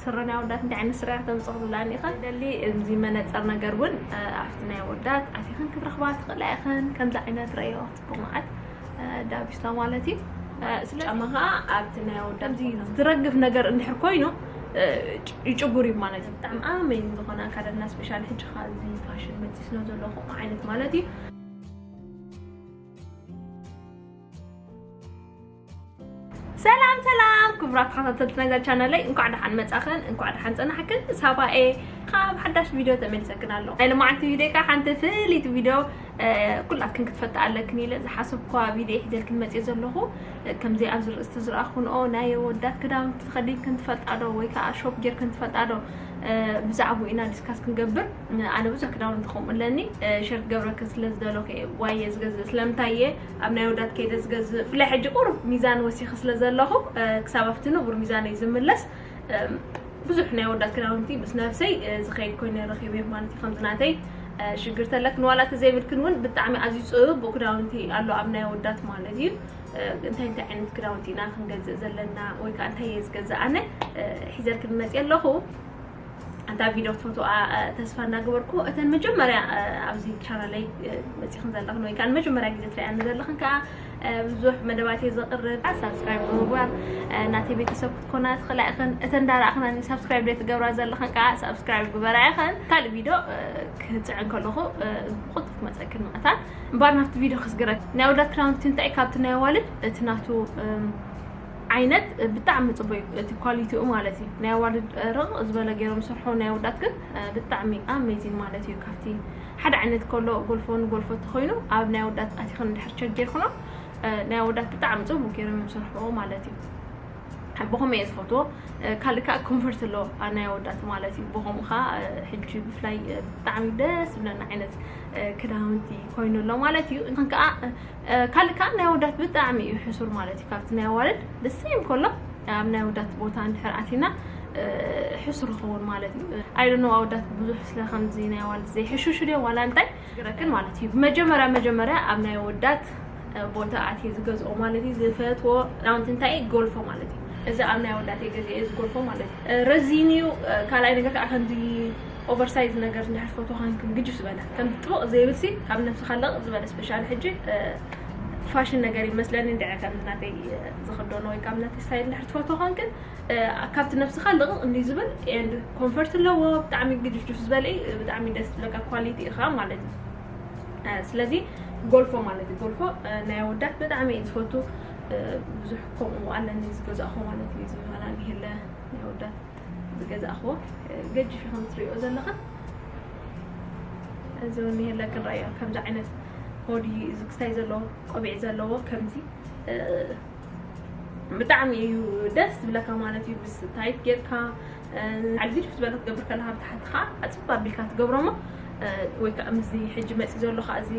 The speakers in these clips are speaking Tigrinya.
ስረ ናይ ኣወዳት እንታይ ዓይነት ስረ እያ ክተምፅእ ክትብላኒ ኢኻ ደሊ። እዚ መነፀር ነገር እውን ኣብቲ ናይ ኣወዳት ኣቲኽን ክትረኽባ ትኽእላ ኢኽን። ከምዚ ዓይነት ረእዮ ክትፅቡቕ መዓት ዳቢስታ ማለት እዩ። ጫማ ከዓ ኣብቲ ናይ ኣወዳት ከምዚ ዝረግፍ ነገር እንድሕር ኮይኑ ይጭጉር እዩ ማለት እዩ። ብጣዕሚ ኣመይን ዝኾነ ኣካዳድና ስፔሻል ሕጂ ከዓ እዚ ፋሽን መፂ ስለ ዘሎ ከምኡ ዓይነት ማለት እዩ። ሰላም ሰላም ክቡራት ተኸታተልቲ ናይዛ ቻነለይ፣ እንኳዕ ደሓን መጻኽን፣ እንኳዕ ደሓን ጸናሕክን። ሳባኤ ካብ ሓዳሽ ቪድዮ ተመሊሰክን ኣለኹ። ናይ ሎማዓንቲ ቪድዮ ከዓ ሓንቲ ፍልይቲ ቪድዮ ኩላትክን ክትፈልጣ ኣለክን ኢለ ዝሓሰብኳ ቪድዮ ሒዘልክን መጽየ ዘለኹ። ከምዚ ኣብዚ ርእስቲ ዝረኣኹንኦ ናይ ወዳት ክዳውንቲ ተኸዲንክን ትፈልጣ ዶ ወይ ከዓ ሾፕ ጌርክን ትፈልጣ ዶ? ብዛዕባኡ ኢና ዲስካስ ክንገብር። ኣነ ብዙሕ ክዳውንቲ ከምኡ ኣለኒ። ሸር ክገብረክን ስለ ዝደለኹ እየ ዋየ ዝገዝእ። ስለምንታይ እየ ኣብ ናይ ወዳት ከይደ ዝገዝእ? ብፍላይ ሕጂ ቁሩብ ሚዛን ወሲኸ ስለ ዘለኹ ክሳብ ኣብቲ ንቡር ሚዛነይ ዝምለስ ብዙሕ ናይ ወዳት ክዳውንቲ ምስ ነብሰይ ዝኸይድ ኮይነ ረኺበ ማለት እዩ። ከምዚ ናተይ ሽግር ተለክን ዋላ ተዘይብልክን እውን ብጣዕሚ ኣዝዩ ፅቡቅ ክዳውንቲ ኣሎ ኣብ ናይ ወዳት ማለት እዩ። እንታይ እንታይ ዓይነት ክዳውንቲ ኢና ክንገዝእ ዘለና ወይ ከዓ እንታይ እየ ዝገዝእ ኣነ ሒዘልክን መፅየ ኣለኹ። ኣንታ ቪድዮ ክትፈትዋ ተስፋ እናገበርኩ እተን መጀመርያ ኣብዚ ቻናለይ መፂኽን ዘለኽን ወይ ከዓ ንመጀመርያ ግዜ ትሪኣኒ ዘለኽን ከዓ ብዙሕ መደባት እየ ዘቕርብ። ሳብስክራይብ ብምግባር ናተይ ቤተሰብ ክትኮና ትኽእላ ኢኽን። እተን እንዳረኣኽናኒ ሳብስክራይብ ዘይትገብራ ዘለኽን ከዓ ሳብስክራይብ ግበራ ኢኽን። ካልእ ቪድዮ ክፅዕን ከለኹ ብቕልጡፍ ክመፀክን ምቕታል እምበኣር ናብቲ ቪድዮ ክስግረክ። ናይ ኣወዳት ክዳውንቲ እንታይ ካብቲ ናይ ኣዋልድ እቲ ናቱ ዓይነት ብጣዕሚ ፅቡቅ እዩ እቲ ኳሊቲኡ ማለት እዩ። ናይ ኣዋልድ ርቕ ዝበለ ገይሮም ዝሰርሑ ናይ ኣወዳት ግን ብጣዕሚ ኣሜዚን ማለት እዩ። ካብቲ ሓደ ዓይነት ከሎ ጎልፎ ንጎልፎ ተኮይኑ ኣብ ናይ ኣወዳት ኣቲኽን እንድሕር ቸክ ጌርክኖ ናይ ኣወዳት ብጣዕሚ ፅቡቅ ገይሮም እዮም ዝሰርሕዎ ማለት እዩ። ብኸምኡ እየ ዝፈትዎ። ካልእ ከዓ ኮንፈርት ኣለዎ ናይ ኣወዳት ማለት እዩ። ብኸምኡ ከዓ ሕጂ ብፍላይ ብጣዕሚ ደስ ዝብለና ዓይነት ክዳውንቲ ኮይኑ ኣሎ ማለት እዩ። እንትን ከዓ ካልእ ከዓ ናይ ኣወዳት ብጣዕሚ እዩ ሕሱር ማለት እዩ። ካብቲ ናይ ኣዋልድ ደሰይም ከሎ ኣብ ናይ ኣወዳት ቦታ እንድሕር ኣቲና ሕሱር ይኸውን ማለት እዩ። ኣይደኖ ኣወዳት ብዙሕ ስለ ከምዚ ናይ ኣዋልድ ዘይሕሹሹ ድዮም ዋላ እንታይ ዝግረክን ማለት እዩ። መጀመርያ መጀመርያ ኣብ ናይ ኣወዳት ቦታ ኣትየ ዝገዝኦ ማለት እዩ። ዝፈትዎ ክዳውንቲ እንታይ እዩ? ጎልፎ ማለት እዩ። እዚ ኣብ ናይ ኣወዳት እየ ገዚኤ፣ እዚ ጎልፎ ማለት እዩ። ረዚን እዩ። ካልኣይ ነገር ከዓ ከምዚ ኦቨርሳይዝ ነገር እንድሕር ትፈትዎ ኮንክን ግጅፍ ዝበለ ከም ጥቡቕ ዘይብልሲ ካብ ነብስኻ ለቕ ዝበለ ስፔሻል ሕጂ ፋሽን ነገር ይመስለኒ እንድዐ ከም ናተይ ዝኽደኖ ወይ ካብ ናተይ ስታይል እንድሕር ትፈትዎ ኮንክን ካብቲ ነብስኻ ልቕቕ እንዲ ዝብል ኤንድ ኮንፈርት ኣለዎ። ብጣዕሚ ግጅፍጅፍ ዝበለ እዩ። ብጣዕሚ ደስ ዝብለካ ኳሊቲ ኢኻ ማለት እዩ። ስለዚ ጎልፎ ማለት እዩ። ጎልፎ ናይ ኣወዳት ብጣዕሚ እዩ ዝፈቱ። ብዙሕ ከምኡ ኣለኒ ዝገዛእኹ ማለት እዩ። ዝባና ይህለ ናይ ኣወዳት ዝገዛእኹዎ ገጅፍ ከም ትሪኦ ዘለኻ እዚ እውን ይህለ ክንረኣዮ ከምዚ ዓይነት ሆዲ እዚ ክስታይ ዘለዎ ቆቢዕ ዘለዎ ከምዚ ብጣዕሚ እዩ ደስ ዝብለካ ማለት እዩ። ምስ ታይት ጌርካ ዓል ግድፍ ዝበለ ክትገብር ከለካ ብታሕቲ ከዓ ኣፅብ ኣቢልካ ትገብሮ እሞ ወይ ከዓ ምስዚ ሕጂ መፂ ዘሎ ከዓ እዚ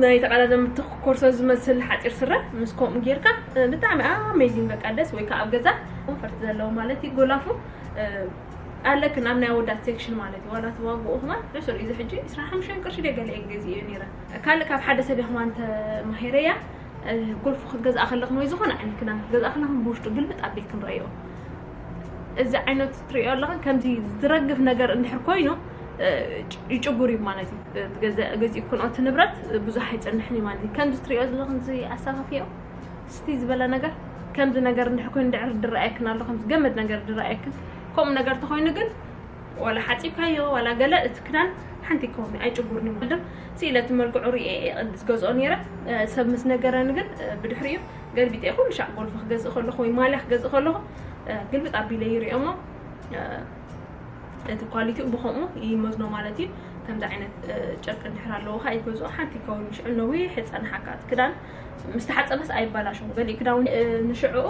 ናይ ተቐዳደምቲ ኮርሶ ዝመስል ሓፂር ስረ ምስ ከምኡ ጌርካ ብጣዕሚ ኣሜዚን በቃ ደስ ወይ ከዓ ኣብ ገዛ ኮንፈርት ዘለዎ ማለት እዩ። ጎላፉ ኣለክን ኣብ ናይ ኣወዳት ሴክሽን ማለት እዩ። ዋላ ተዋግኡ ከማን ሕሱር እዩ። እዚ ሕጂ ዕስራን ሓሙሽተን ቅርሺ ድየ ገለ እየ ገዚኤዮ ነይረ። ካልእ ካብ ሓደ ሰብ እየ ከማን ተማሂረያ። ጎልፎ ክትገዝኣ ከለኽን ወይ ዝኾነ ዓይነት ክዳን ክትገዝኣ ከለኽን ብውሽጡ ግልብጥ ኣቢልክን ረእዮ። እዚ ዓይነት ትሪኦ ኣለኽን ከምዚ ዝረግፍ ነገር እንድሕር ኮይኑ ይጭጉር እዩ ማለት እዩ። ገዚእክን እቲ ንብረት ብዙሕ ኣይፀንሕን እዩ ማለት እዩ። ከምዚ ትሪኦ ዘለኽን እዚ ኣሰፋፍዮ ስቲ ዝበለ ነገር ከምዚ ነገር እንድሕር ኮይኑ ድዕር ድረኣየክን ኣሎ ከምዚ ገመድ ነገር ድረኣየክን ከምኡ ነገር ተኮይኑ ግን ዋላ ሓፂብካዮ ዋላ ገለ እቲ ክዳን ሓንቲ ይከውን ኣይጭጉርን እዩ ማለት ስኢለ እቲ መልክዑ ርኤ ዝገዝኦ ነይረ። ሰብ ምስ ነገረኒ ግን ብድሕሪኡ ገልቢጠ ኩሉ ሻዕ ጎልፎ ክገዝእ ከለኹ ወይ ማልያ ክገዝእ ከለኹ ግልብጥ ኣቢለ ይሪኦሞ እቲ ኳሊቲኡ ብከምኡ ይመዝኖ ማለት እዩ። ከምዚ ዓይነት ጨርቂ እንድሕር ኣለዎ ከዓ ይገዝኦ ሓንቲ ይከውን ሽዑ ነዊሕ ይፀንሓካ እቲ ክዳን ምስ ተሓፀበስ ኣይበላሸው ገሊእ ክዳውን ንሽዕኡ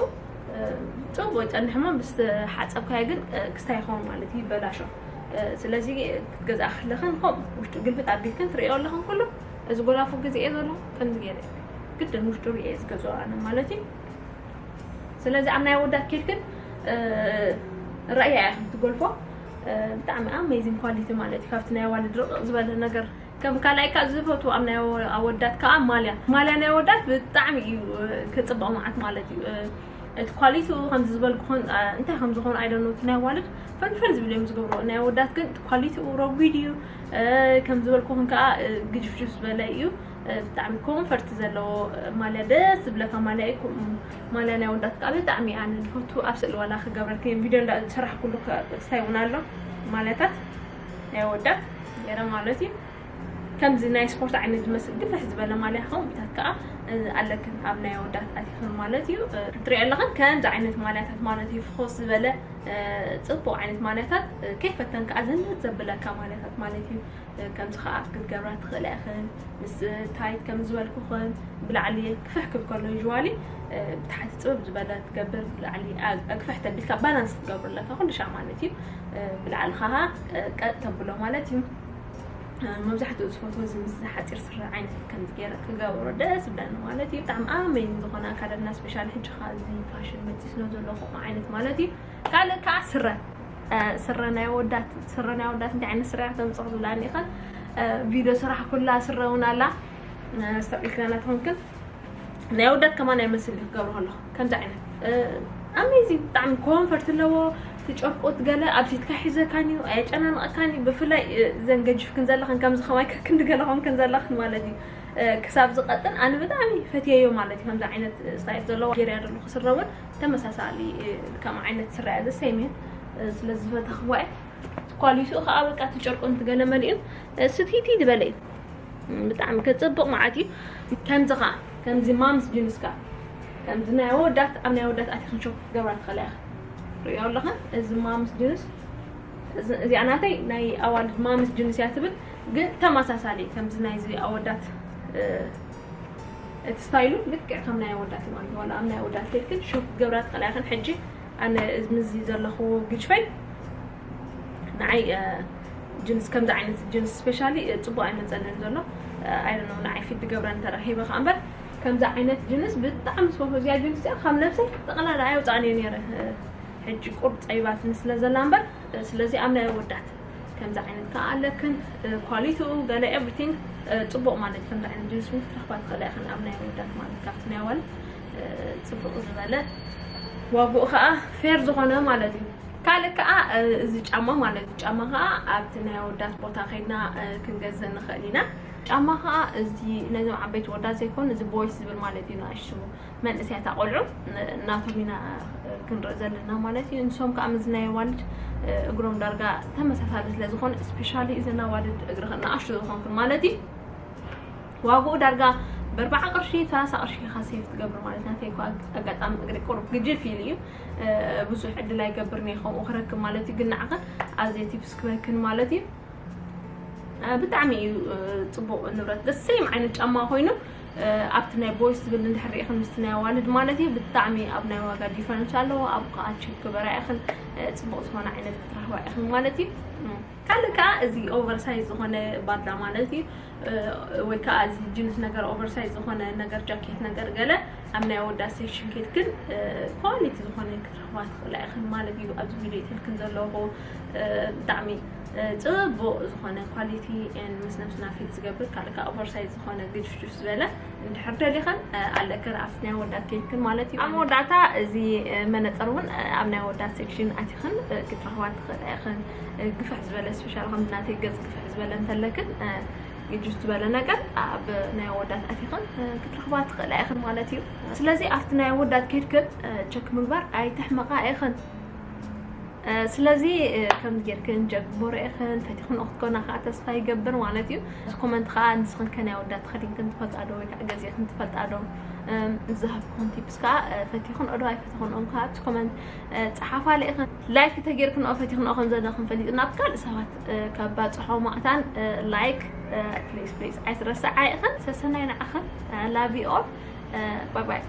ፅቡቅ ይፀንሕ እሞ ምስ ሓፀብካዮ ግን ክስታይ ይኸውን ማለት እዩ ይበላሾ። ስለዚ ክትገዝኣ ከለኽን ከም ውሽጡ ግልብጥ ኣቢልክን ትሪኦ ኣለኽን ኩሉ እዚ ጎላፎ ግዜ እየ ዘሎ ከምዚ ገይረ ግድን ውሽጡ ርየ ዝገዝኦ ኣነ ማለት እዩ። ስለዚ ኣብ ናይ ኣወዳት ኬድክን ራእያ እያ ከምቲ ጎልፎ ብጣዕሚ ኣሜዚንግ ኳሊቲ ማለት እዩ። ካብቲ ናይ ኣዋልድ ርቕቕ ዝበለ ነገር ከም ካልኣይ ከዓ ዝፈትዎ ኣብ ናይ ኣወዳት ከዓ ማልያ ማልያ ናይ ኣወዳት ብጣዕሚ እዩ ክፅብቕ መዓት ማለት እዩ። እቲ ኳሊቲኡ ከምዚ ዝበልኩኹን እንታይ ከም ዝኾኑ ኣይደኖ። እቲ ናይ ኣዋልድ ፈንፈን ዝብል እዮም ዝገብርዎ። ናይ ኣወዳት ግን እቲ ኳሊቲኡ ረጒድ እዩ። ከም ዝበልኩኹን ከዓ ግጅፍጅፍ ዝበለ እዩ። ብጣዕሚ ኮንፈርት ዘለዎ ማልያ፣ ደስ ዝብለካ ማልያ እዩ። ማልያ ናይ ኣወዳት ከዓ ብጣዕሚ ኣነ ዝፈቱ። ኣብ ስእሊ ዋላ ክገብረልክ ቪድዮ እንዳሰራሕኩሉ ክስታይ እውን ኣሎ ማልያታት ናይ ኣወዳት ገይረ ማለት እዩ። ከምዚ ናይ ስፖርት ዓይነት ዝመስል ግፍሕ ዝበለ ማልያ ከምኡታት ከዓ ኣለክን ኣብ ናይ ኣወዳት ኣቲኽን ማለት እዩ። ክትሪኦ ኣለኽን ከምዚ ዓይነት ማልያታት ማለት እዩ። ፍኾስ ዝበለ ፅቡቅ ዓይነት ማልያታት ከይፈተን ከዓ ዘነት ዘብለካ ማልያታት ማለት እዩ። ከምዚ ከዓ ክትገብራ ትኽእላ ኢኽን። ምስ ታይት ከም ዝበልኩኽን ብላዕሊ ክፍሕ ክብል ከሎ ዩዋሊ ብታሕቲ ፅብብ ዝበለ ትገብር፣ ብላዕሊ ኣግፍሕ ተቢልካ ባላንስ ክትገብሩ ኣለካ ኩሉ ሻዕ ማለት እዩ። ብላዕሊ ከዓ ቀጥ ተብሎ ማለት እዩ። መብዛሕትኡ ዝፈትዎ እዚ ምስ ሓፂር ስረ ዓይነት ከምዚ ገይረ ክገብሮ ደስ ብለኒ ማለት እዩ። ብጣዕሚ ኣመይን ዝኾነ ኣካዳድና ስፔሻል ሕጂ ከዓ እዚ ፋሽን መፂ ስለ ዘሎ ከምኡ ዓይነት ማለት እዩ። ካልእ ከዓ ስረ ስረ ናይ ወዳት ስረ ናይ ወዳት እንታይ ዓይነት ስረ እያ ተምፅቕ ዝብላኒ ኢኸን። ቪድዮ ስራሕ ኩላ ስረ እውን ኣላ ስተቂልክና ናትኾንክን ናይ ወዳት ከማን ኣይመስል እዩ ክገብሮ ከለኹ ከምዚ ዓይነት ኣሜዚንግ ብጣዕሚ ኮንፈርት ኣለዎ። ትጨርቆት ገለ ኣብሲትካ ሒዘካን እዩ ኣየጨናንቐካን እዩ። ብፍላይ ዘን ገጅፍክን ዘለኽን ከምዚ ከማይ ክንዲ ገለ ኾንክን ዘለኽን ማለት እዩ ክሳብ ዝቐጥን ኣነ ብጣዕሚ ፈትየዮ ማለት እዩ። ከምዚ ዓይነት ስታይል ዘለዎ ገይርያ ዘለኹ ስረ እውን ተመሳሳሊ ከም ዓይነት ስረ እያ ዘሰይም እየ ስለ ዝፈተኽዋ እየ። ኳሊቲኡ ከዓ በቃ እቲ ጨርቁ እንትገለ መሊኡን ስቲቲ ዝበለ እዩ። ብጣዕሚ ከፅብቕ መዓት እዩ። ከምዚ ከዓ ከምዚ ማምስ ጅንስ ከዓ ከምዚ ናይ ወዳት ኣብ ናይ ወዳት ኣቲኽን ሾፕ ክትገብራ ትኽእላ ኢኻ። ርእዮ ኣለኽን እዚ ማምስ ጅንስ እዚኣ ናተይ ናይ ኣዋልድ ማምስ ጅንስ እያ ትብል ግን ተመሳሳሊ ከምዚ ናይዚ ኣወዳት እቲ ስታይሉ ልክዕ ከም ናይ ኣወዳት ማለት ዋላ ኣብ ናይ ኣወዳት ከድክን ሾፕ ክትገብራ ትኽእላ ኢኽን። ሕጂ ኣነ ምዚ ዘለኹ ግጅፈይ ንዓይ ጅንስ ከምዚ ዓይነት ጅንስ ስፔሻሊ ፅቡቅ ኣይመፀልን ዘሎ ኣይደነው ንዓይ ፊት ዝገብረን ተረኪበ ከዓ እምበር ከምዚ ዓይነት ጅንስ ብጣዕሚ ዝፈትዎ እዚኣ ጅንስ እዚኣ ካብ ነብሰይ ጠቕላላ ኣየውፃእን እየ ነይረ። ሕጂ ቁርብ ፀቢባትኒ ስለ ዘላ እምበር ስለዚ ኣብ ናይ ኣወዳት ከምዚ ዓይነት ከዓ ኣለክን ኳሊቲኡ ገለ ኤቭሪቲንግ ፅቡቅ ማለት እዩ። ከምዚ ዓይነት ጅንስ እውን ክትረክባ ትኽእላ ኢኽን ኣብ ናይ ኣወዳት ማለት ካብቲ ናይ ኣዋልድ ፅቡቅ ዝበለ ዋግኡ ከዓ ፌር ዝኾነ ማለት እዩ። ካልእ ከዓ እዚ ጫማ ማለት እዩ። ጫማ ከዓ ኣብቲ ናይ ኣወዳት ቦታ ከይድና ክንገዝእ ንኽእል ኢና። ጫማ ከዓ እዚ ነዞም ዓበይቲ ወዳት ዘይኮን እዚ ቦይስ ዝብል ማለት እዩ። ንኣሽቱ መንእሰያት ኣቆልዑ ናቶም ኢና ክንርኢ ዘለና ማለት እዩ። ንሶም ከዓ ምስ ናይ ኣዋልድ እግሮም ዳርጋ ተመሳሳሊ ስለ ዝኾነ ስፔሻሊ እዚ ናይ ኣዋልድ እግሪ ንኣሽቱ ዝኾንክን ማለት እዩ። ዋግኡ ዳርጋ ብኣርባዓ ቅርሺ ሰላሳ ቅርሺ ኢኻ ሴፍ ትገብር ማለት ናተይ እኮ ኣጋጣሚ እግሪ ቁሩብ ግጅፍ ኢሉ እዩ። ብዙሕ ዕድል ኣይገብርን እየ ከምኡ ክረክብ ማለት እዩ። ግን ንዓኽን ኣዝየ ቲፕስ ክበክን ማለት እዩ። ብጣዕሚ እዩ ፅቡቅ ንብረት ደስ ሴም ዓይነት ጫማ ኮይኑ ኣብቲ ናይ ቦይስ ዝብል እንድሕር ርኢኽን ምስቲ ናይ ኣዋልድ ማለት እዩ ብጣዕሚ ኣብ ናይ ዋጋ ዲፈረንስ ኣለዎ። ኣብ ከዓ ቼክ ግበራ ኢኽን ፅቡቅ ዝኾነ ዓይነት ክትረኽባ ኢኽን ማለት እዩ። ካልእ ከዓ እዚ ኦቨርሳይዝ ዝኾነ ባድላ ማለት እዩ ወይ ከዓ እዚ ጅንስ ነገር ኦቨርሳይዝ ዝኾነ ነገር ጃኬት ነገር ገለ ኣብ ናይ ኣወዳት ሴክሽን ኬድክን ኳሊቲ ዝኾነ ክትረኽባ ትኽእላ ኢኽን ማለት እዩ። ኣብዚ ቪድዮ ይትልክን ዘለኹ ብጣዕሚ ፅቡቅ ዝኾነ ኳሊቲ ምስ ነብስና ፊት ዝገብር ካልእ ከዓ ኦቨርሳይዝ ዝኾነ ግድፍድፍ ዝበለ እንድሕር ደሊኽን ኣለክን ኣብቲ ናይ ኣወዳት ኬድክን ማለት እዩ። ኣብ መወዳእታ እዚ መነፀር እውን ኣብ ናይ ኣወዳት ሴክሽን ኣቲኽን ክትረኽባ ትኽእላ ኢኽን። ግፍሕ ዝበለ ስፔሻል ከም ናተይ ገፅ ግፍሕ ዝበለ እንተለክን ግጅፍ ዝበለ ነገር ኣብ ናይ ኣወዳት ኣቲኽን ክትረኽባ ትኽእላ ኢኽን ማለት እዩ። ስለዚ ኣብቲ ናይ ኣወዳት ኬድክን ቸክ ምግባር ኣይትሕመቓ ኢኽን። ስለዚ ከምዚ ጌርክን ጀግቦሮ ኢኽን ፈቲኽንኦ ክትኮና ከዓ ተስፋ ይገብር ማለት እዩ። እዚ ኮመንት ከዓ ንስኽን ከ ናይ ኣወዳት ተኸዲንክን ትፈልጣ ዶ ወይ ከዓ ገዚእኽን ትፈልጣ ዶ? ዝሃብኩኽን ቲፕስ ከዓ ፈቲኽንኦ ዶ ኣይፈቲኽንኦን ከዓ ኣብቲ ኮመንት ፀሓፋ ኢኽን። ላይክ ተጌርክንኦ ፈቲኽንኦ ከም ዘለኽን ፈሊጥና ኣብ ካልእ ሰባት ካብ ባፅሖ ማእታን ላይክ ፕሊዝ ፕሊዝ ኣይትረስዓ ኢኽን። ሰሰናይ ንዓኽን። ላቭ ዩ ኦል። ባይ ባይ።